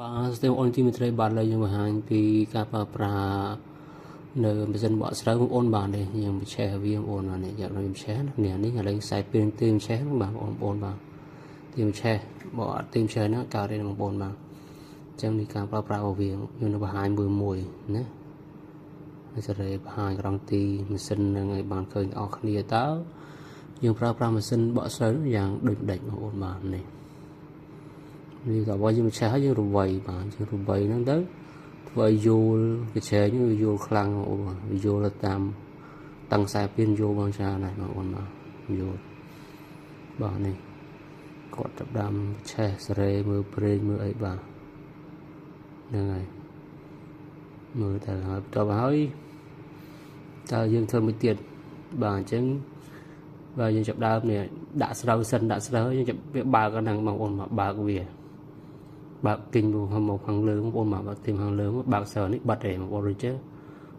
បាទស្ទេបងប្អូនទីមេត្រីបាទឥឡូវយើងបង្ហាញពីការប្រើប្រាស់នៅម៉ាស៊ីនបកស្រូវបងប្អូនបាទនេះយើងបញ្ឆេះវាបងប្អូនបាទនេះយកនៅបញ្ឆេះនេះនេះឥឡូវខ្សែពីទីបញ្ឆេះបាទបងប្អូនបាទទីបញ្ឆេះបើអត់ទីបញ្ឆេះហ្នឹងកើតទេបងប្អូនបាទអញ្ចឹងនេះការប្រើប្រាស់របស់វាយើងនឹងបង្ហាញមួយមួយណាហើយសេរីបង្ហាញក្រងទីម៉ាស៊ីននឹងឲ្យបានឃើញអស់គ្នាតើយើងប្រើប្រាស់ម៉ាស៊ីនបកស្រូវយ៉ាងដូចម្ដេចបងប្អូនបាទនេះនេះក៏បើយើងឆេះហើយយើងរវៃបាទយើងរវៃហ្នឹងទៅធ្វើឲ្យយូលកញ្ឆែងវាយូលខ្លាំងបងប្អូនវាយូលទៅតាមតឹងខ្សែពៀនយូលបងច្រើនណាស់បងប្អូនបាទយូលបាទនេះគាត់ចាប់ដាំឆេះសេរីមើលប្រេងមើលអីបាទហ្នឹងហើយមើលទៅហើយបន្ទាប់ហើយតើយើងធ្វើមួយទៀតបាទអញ្ចឹងបាទយើងចាប់ដើមនេះដាក់ស្រូវសិនដាក់ស្រូវយើងចាប់វាបើកអាហ្នឹងបងប្អូនមកបើកវាបើកគិញមកខាងលើបងប្អូនមកបើកទីខាងលើមកបើកស្រូវនេះបិទឯងបងប្អូនដូចចេះ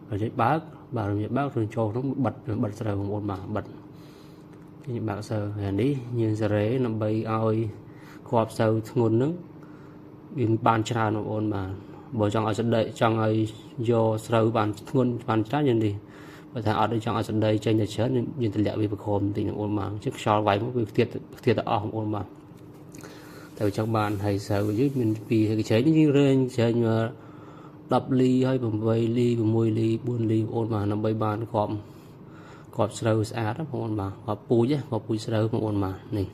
ហើយបើកបើកបើករួចចូលក្នុងបិទបិទស្រូវបងប្អូនបាទបិទយើងបើកស្រូវហើយនេះយើងសេរីដើម្បីឲ្យគ្រាប់ស្រូវធ្ងន់ហ្នឹងវាបានច្រើនបងប្អូនបាទបើចង់ឲ្យសដីចង់ឲ្យយកស្រូវបានធ្ងន់បានច្រើនយើងនេះបើថាអត់ចង់ឲ្យសដីចេញទៅច្រើនយើងទម្លាក់វាប្រខមបន្តិចបងប្អូនបាទអញ្ចឹងខ្យល់វាយមកវាខ្ទាតខ្ទាតទៅអស់បងប្អូនបាទតែចង់បានហើយស្រូវយើងមានពីកញ្ឆែងនេះយើងរែងច្រែង10លីហើយ8លី6លី4លីបងប្អូនបាទដើម្បីបានគ្រាប់គ្រាប់ស្រូវស្អាតបងប្អូនបាទគ្រាប់ពូជគ្រាប់ពូជស្រូវបងប្អូនបាទនេះ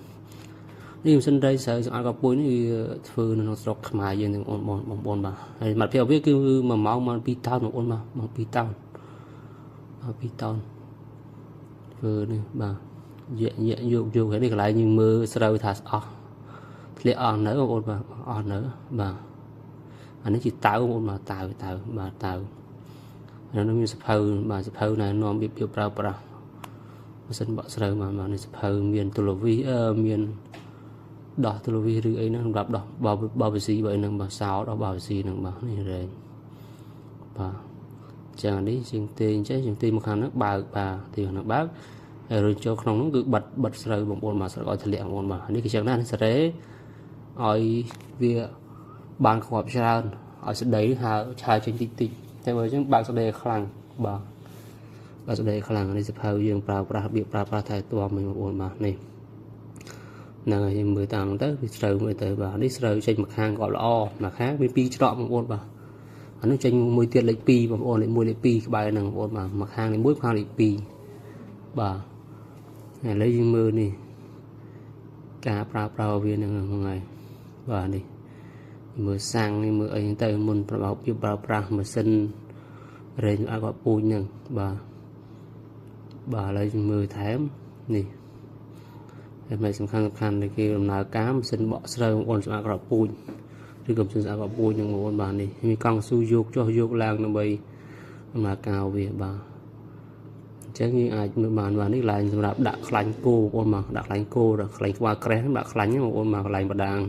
នេះម៉ាស៊ីនរៃស្រូវស្អាតគ្រាប់ពូជនេះវាធ្វើនៅក្នុងស្រុកខ្មែរយើងបងប្អូនបងប្អូនបាទហើយសមត្ថភាពវាគឺ1ម៉ោងមក2តោនបងប្អូនបាទមក2តោនបាទ2តោនធ្វើនេះបាទយៈយៈយកយកហើយនេះកន្លែងយើងមើលស្រូវថាស្អស់ធ្លាក់អស់នៅបងប្អូនបាទអស់នៅបាទអានេះជាតៅបងប្អូនបាទតៅតៅបាទតៅអានេះមានសភៅបាទសភៅណែនាំរបៀបប្រើប្រាស់ម៉ាស៊ីនបកស្រូវបាទបាទនេះសភៅមានទូលវីអឺមានដោះទូលវីឬអីហ្នឹងសម្រាប់ដោះបបបស៊ីបើអីហ្នឹងបាទសោដោះបបស៊ីហ្នឹងបាទនេះរែងបាទចឹងអានេះជាងទាញចេះជាងទាញមកខាងហ្នឹងបើកបាទទាញខាងហ្នឹងបើកហើយរុញចូលក្នុងហ្នឹងគឺបិទបិទស្រូវបងប្អូនបាទស្រូវឲ្យធ្លាក់បងប្អូនបាទនេះគឺចឹងណាសេរីឲ្យវាបានគ្រាប់ច្រើនឲ្យស្ដីហើឆាយចេញតិចតិចតែបើអញ្ចឹងបើកស្ដីឲ្យខ្លាំងបាទបើកស្ដីខ្លាំងនេះសភៅយើងប្រើប្រាស់របៀបប្រើប្រាស់ថែទាំបងប្អូនបាទនេះហ្នឹងហើយយើងមើលតាមហ្នឹងទៅវាស្រូវមើលទៅបាទនេះស្រូវចេញមកខាងក៏ល្អមកខាងមានពីរច្រកបងប្អូនបាទអានេះចេញមួយទៀតលេខ2បងប្អូនលេខ1លេខ2ក្បែរហ្នឹងបងប្អូនបាទមកខាងលេខ1ខាងលេខ2បាទឥឡូវយើងមើលនេះការប្រើប្រាស់វាហ្នឹងហ្នឹងហើយបាទនេះមើលសាំងនេះមើលអីហ្នឹងទៅមុនប្របប្រើប្រាស់ម៉ាស៊ីនរែងអាគាត់ពូជហ្នឹងបាទបាទឥឡូវយើងមើលថែមនេះហើយមិនសំខាន់សំខាន់ដែលគេដំណើរការម៉ាស៊ីនបកស្រូវបងប្អូនសម្រាប់ក្របពូជឬក៏ម៉ាស៊ីនស្អាតក្របពូជហ្នឹងបងប្អូនបាទនេះមានកង់ស៊ូយកចុះយកឡើងដើម្បីដំណើរការវាបាទអញ្ចឹងយើងអាចមើលបានបាទនេះកន្លែងសម្រាប់ដាក់ខ្លាញ់គោបងប្អូនបាទដាក់ខ្លាញ់គោដាក់ខ្លាញ់ក្បាលក្រេះដាក់ខ្លាញ់បងប្អូនបាទកន្លែងបដាង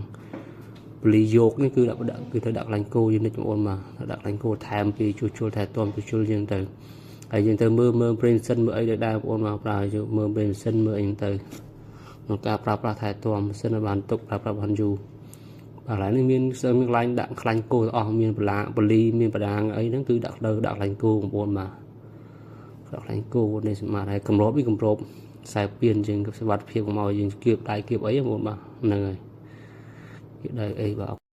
ពលីយកនេះគឺដាក់ដាក់គឺត្រូវដាក់ខ្លាញ់គោយើងនិចបងប្អូនបាទដាក់ខ្លាញ់គោថែមពីជួសជុលថែទាំជួសជុលយើងទៅហើយយើងទៅមើលមើលប្រេងសិនមើលអីដែរបងប្អូនមកប្រើយកមើលប្រេងសិនមើលអីទៅក្នុងការប្រើប្រាស់ថែទាំម៉ាស៊ីនឲ្យបានទុកប្រើប្រាស់បានយូរបាទកន្លែងនេះមានមានកន្លែងដាក់ខ្លាញ់គោទាំងអស់មានបលាបលីមានបដាងអីហ្នឹងគឺដាក់ទៅដាក់ខ្លាញ់គោបងប្អូនបាទដាក់ខ្លាញ់គោនេះសម្រាប់ហើយកម្របនេះកម្របខ្សែពៀនជាងសុវត្ថិភាពកុំឲ្យយើងគៀបដៃគៀបអីបងប្អូនបាទហ្នឹងហើយគៀបដៃអីបាទ។